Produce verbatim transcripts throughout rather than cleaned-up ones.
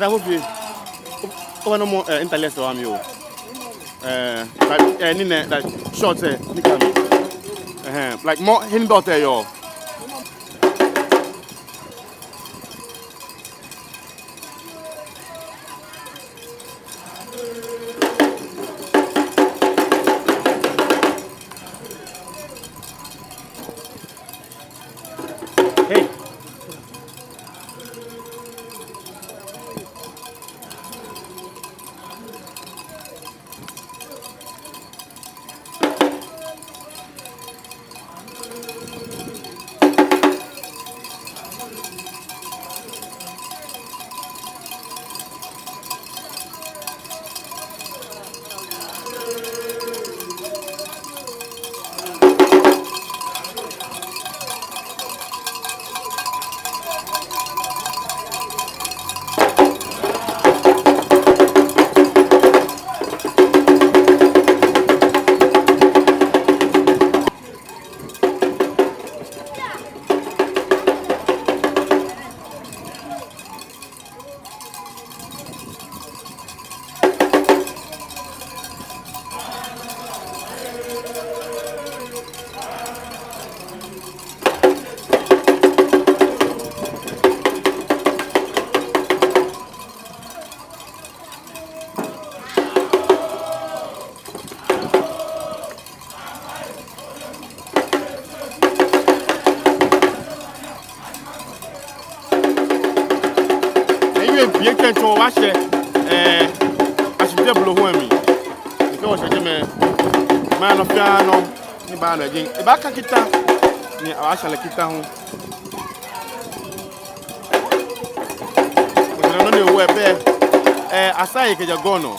Ɛ, Kofi, o, obaanyɛ omɔ, ɛ, interlace lɛ oha mi oo. Ɛ, like, ɛ, nii nɛɛ, like, short, ɛ, ni kã mli. Ɛhɛɛ, like, mɔ he ni belt lɛ yɔɔ. Hey. Ewie biɛ kɛ ŋtsɔ wɔshɛ, ɛɛ, Ashibiti blohuŋ mli. Ni kɛ wɔshɛ jɛmɛ, mɛi anɔ fɛɛ anɔ ni baa nɔ ji, ebaakã kita, ni abaashã lɛ kita hu. Wɔshɛ nɔ ni ewie pɛ, ɛɛ, asaa he kɛjɛ gɔŋ nɔ.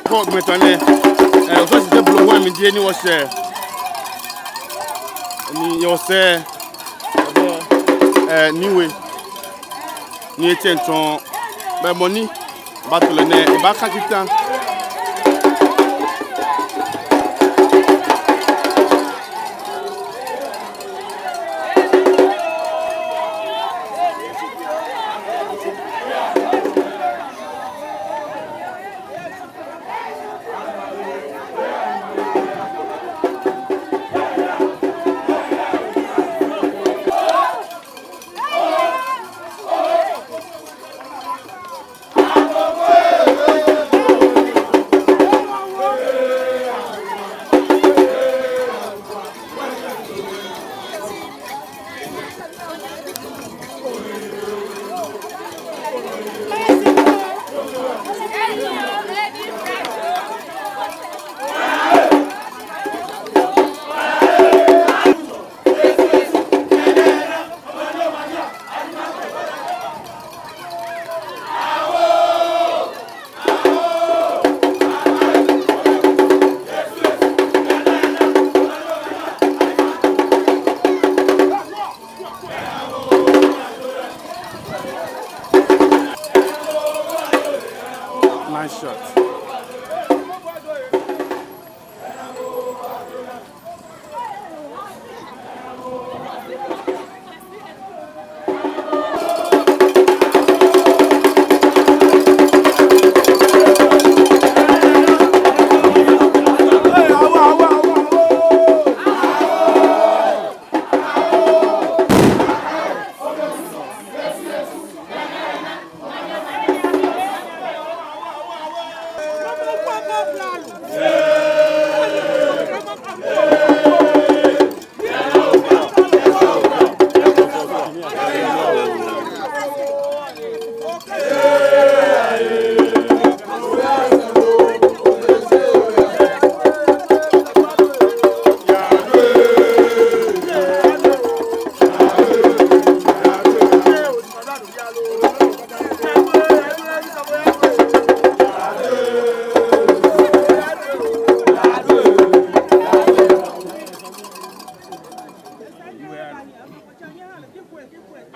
Kɔ gbɛ tɔ nɛ, ɛ, osɔsi te blo wɛ mi die ni wɔsɛɛ, ni wɔsɛɛ, ɛ, niwe, ni etsɛ ŋtsɔ, bɛ mɔ ni Battle nɛɛ, ebaaka kita. Nice shot.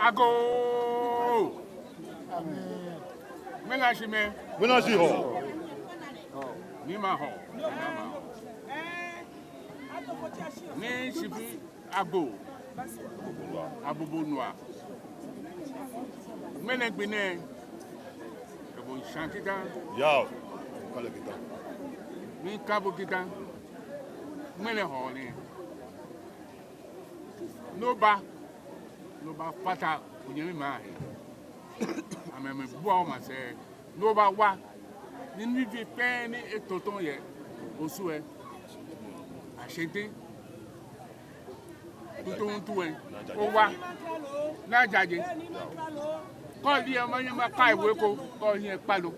Agoo! Ŋmɛnɛ shi mɛɛ? Ŋmɛnɛ shi Hɔɔ. Ni ma Hɔɔ. Ni shi pi Agoo. Abobo nua. Ŋmɛnɛ gbi nɛɛ, kɛ bo sha kita. Yao. Kale kita. Ni kabo kita. Ŋmɛnɛ Hɔɔ nɛɛ. Ni oba, ni obafata onyɛmimɛi ahe. Amɛmiibua omasɛi. Ni obawa, ni nibii fɛɛ ni etɔtɔ yɛ Osu lɛ, Ashanti, tuuntu lɛ, owa, ni ajaje. Kɛ ole lɛ, omanye makai bo eko, kɛ ohiɛ kpa lo.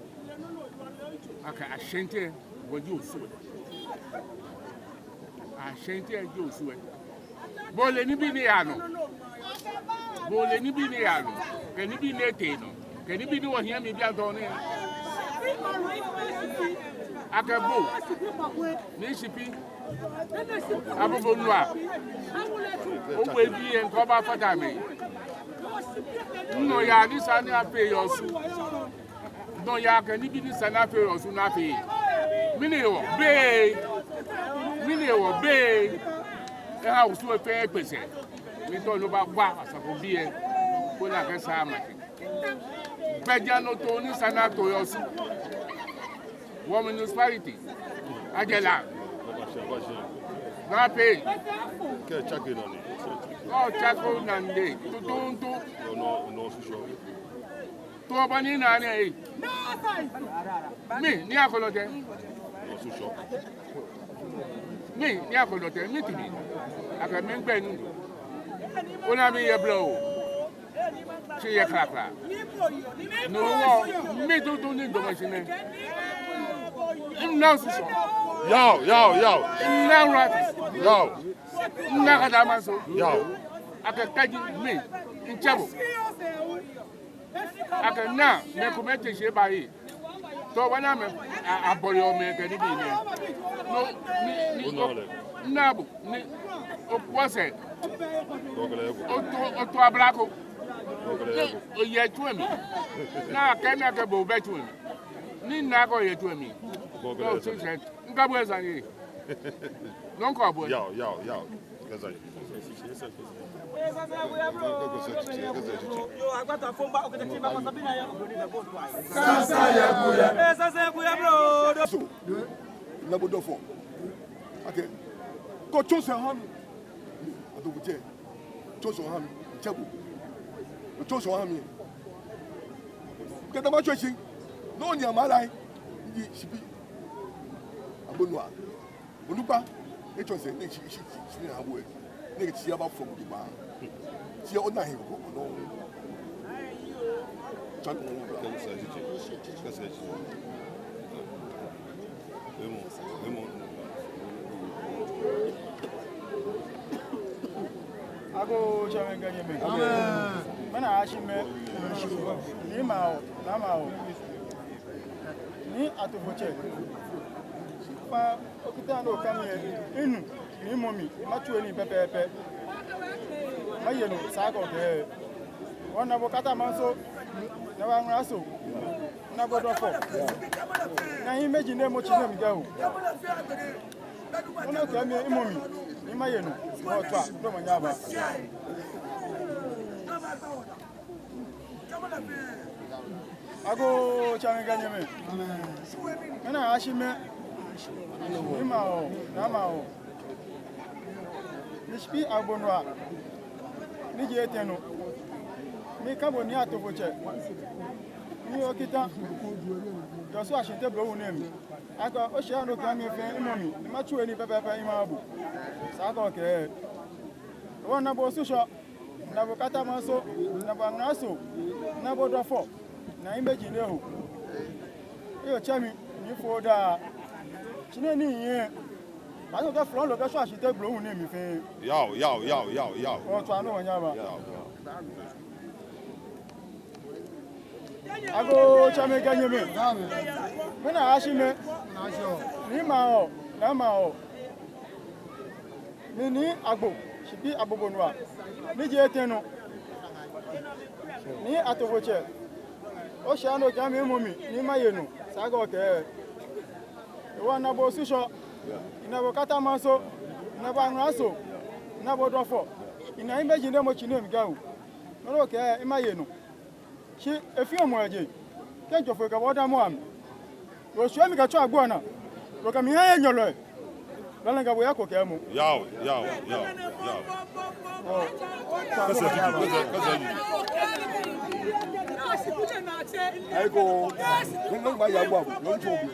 Akɛ Ashanti lɛ, wɔji Osu lɛ. Ashanti lɛ ji Osu lɛ. Bo ole nibii ni yaa nɔ. Bo ole nibii ni yaa nɔ. Kɛ nibii ni etee nɔ. Kɛ nibii ni wɔhiɛ miibi atɔ nɛɛ. Akɛ bo. Ni shi pi. Abobo nua. Owe bi yɛ ŋkɔ obafata amɛ. Nɔyaa ni sa ni afee yɛ Osu. Nɔyaa kɛ nibii ni sa ni afee yɛ Osu ni afee. Mɛni hewɔ? Bɛ. Mɛni hewɔ? Bɛ. Eha Osu lɛ fɛɛ ekpe sɛɛ. Miitao ni obawa Asafobii lɛ. Koni akɛ saa maŋ. Bɛ ja nɔ too ni sa ni ato yɛ Osu. Wɔ municipality. Ajɛ la. Ni afee. Kɛ tsake nane. Kɛ otsake onane. Tuuntu. Nɔ, nɔ, nɔ susɔ. Too bɔ ni naa nɛɛ. Mi, Nii Akolɔte. Nɔ susɔ. Mi, Nii Akolɔte, mi ti mi. Akɛ mi ŋgbɛ nu. Ona mi yɛ blɔ oo. Shi yɛ klakla. No hewɔ, mi tuuntu ni damɔ shi nɛɛ. Mina susɔ. Yao, yao, yao. Mina wura. Yao. Mina kadamanso. Yao. Akɛ kɛji mi, mitsɛ bo. Akɛ naa, mɛi komɛi te shi eba he. Too bɔ ni amɛ, a, abɔleɔ mɛi kɛ nibii nɛɛ. No, ni, ni, naa bo, ni, okpɔ sɛɛ. Oto, oto abla ko. Ni, oyɛ tsu lɛ mli. Naa kɛ, naa kɛ bo bɛ tsu lɛ mli. Ni nako ye tu mi. Ko ko sɛ. Nka bo sane. Nɔ ko bo. Yao, yao, yao. Kasa. Kasa ya kuya. So, na bo dɔfɔ. Okay. Ko tsɔse ha mi. Ato kutsɛ. Tsɔse ha mi. Tsɛ bo. Tsɔse ha mi. Kɛ ta ma tsɔse. No ni ama lai. Ni shipi. Abonua. Onukpa, etsɔse, ni shi, shi, shi, shi, ni abu ɛ. Ni tsi aba fɔm di ba. Tsi ona hin ko, ko, no. Tsa no, no, no. Kasa, kasa, kasa. Emo, emo. Agoo, tsɛmɛi kɛ nyɛmɛi. Amen. Mɛni ashi mɛ? Ni ma o, na ma o. Ni ato bo tsɛ. Fa okita nɔ kɛ mi ɛ, minu, ni mɔ mi, matsu he nii pɛpɛɛpɛ. Maye nɔ, sa ko kɛ. Wɔna bo kata manso, na wɔŋa so, na bo dɔfɔ. Na hiɛmɛiji ni mɔ tsi ni mikɛɛ o. Ona kɛ mi, mɔ mi, ni maye nɔ, wɔtswa, no mɔ nyaba. Agoo, tsɛmɛi kɛ nyɛmɛi. Mɛni ashi mɛ? Ni ma o, na ma o. Ni shipi abonua. Ni ji etɛ nɔ. Ni kabo ni ato bo tsɛ. Ni okita. Jɔsu Ashitey blohu nɛɛ mli. Akɛ, oshɛ nɔ kɛ mi fɛɛ, mɔ mi. Ni matsu he nii pɛpɛɛpɛ, mabo. Sa ko kɛ. Wɔna bo susɔ. Na bo kata manso, na bo aŋa so, na bo dɔfɔ, na hiɛmɛiji ni ho. Eyo tsɛ mi, ni fo daa. Tsi ni ni yɛ. Ba no kɛ flɔn lo kɛ sɔ ashi te blo wu ni mi fɛɛ. Yao, yao, yao, yao, yao. Wɔtswa no wɔnyaba. Yao, yao. Agoo tsɛmɛi kɛ nyɛmɛi. Mɛni ashi mɛ? Ni ma o, na ma o. Mi ni agbo, shipi abonua. Ni ji etɛ nɔ. Ni ato bo tsɛ. Oshɛ nɔ kɛ mi mɔ mi, ni maye nɔ. Sa ko kɛ. Wɔna bo susɔ. Ina bo kata manso. Ina bo aŋa so. Ina bo dɔfɔ. Ina hiɛmɛiji ni mɔ tsi ni mikɛɛ o. No kɛ, maye nɔ. Shi efeɔ mɔ ejeee. Kɛ jɔfoi kɛ bo damɔ amɛ. Oshwɛ mi kɛ tsɔ agbo naa. Okɛ mi ha ye nyɔlɔ. Lala ŋa bo ya ko kɛ mɔ. Yao, yao, yao, yao. Kasa jiji, kasa, kasa jiji. Ayi ko. Ni, ni ma ya gba, ni tso bi.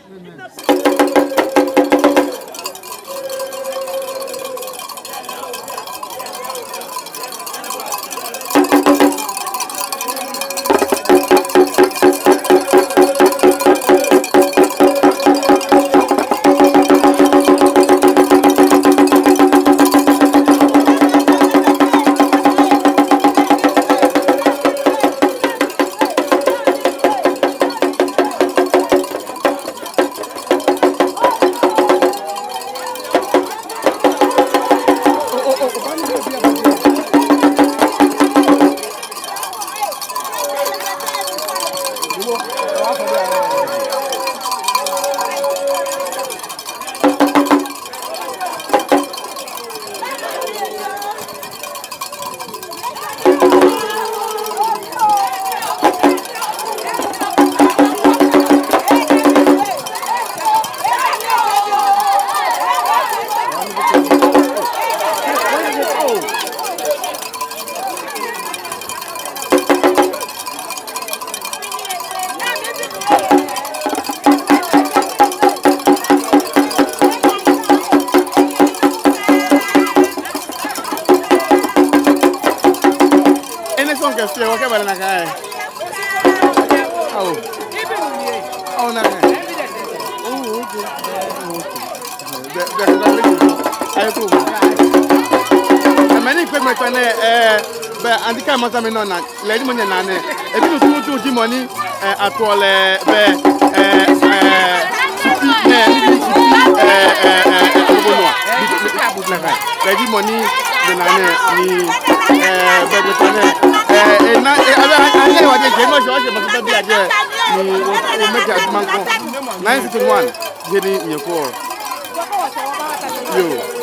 Enɛ sɔŋŋ kɛ fɛɛ, wɔkɛ bala nakai. Awo. Awo, nakai. Oh, okay. Oh, okay. Bɛ, bɛ, bɛ, bɛ, ayi ko. Ɛɛ, mɛi ni kpee mɛi kpee nɛɛ, ɛɛ, bɛ, andi ka mɔ sa mi nɔ naa. Lɛ ji mɔ ni naa nɛɛ. Ebi nu tuuntu ji mɔ ni, ɛɛ, atɔ lɛ bɛ, ɛɛ, ɛɛ, shipi nɛɛ, ni ji shipi, ɛɛ, ɛɛ, ɛɛ, ɛɛ, abonua. Ni, ni, ni, ni, lɛ ji mɔ ni, ni naa nɛɛ, ni, ɛɛ, bɛ, bɛ, bɛ, nɛɛ. Ɛɛ, ɛɛ, na, ɛɛ, abɛ, a, a, lɛ wa de, je, mɔ, je, je, mɔ, bɛ, bɛ, je. Ni o, o make adumako. Nineteen twenty-one. Jeni nyeko. Yoo.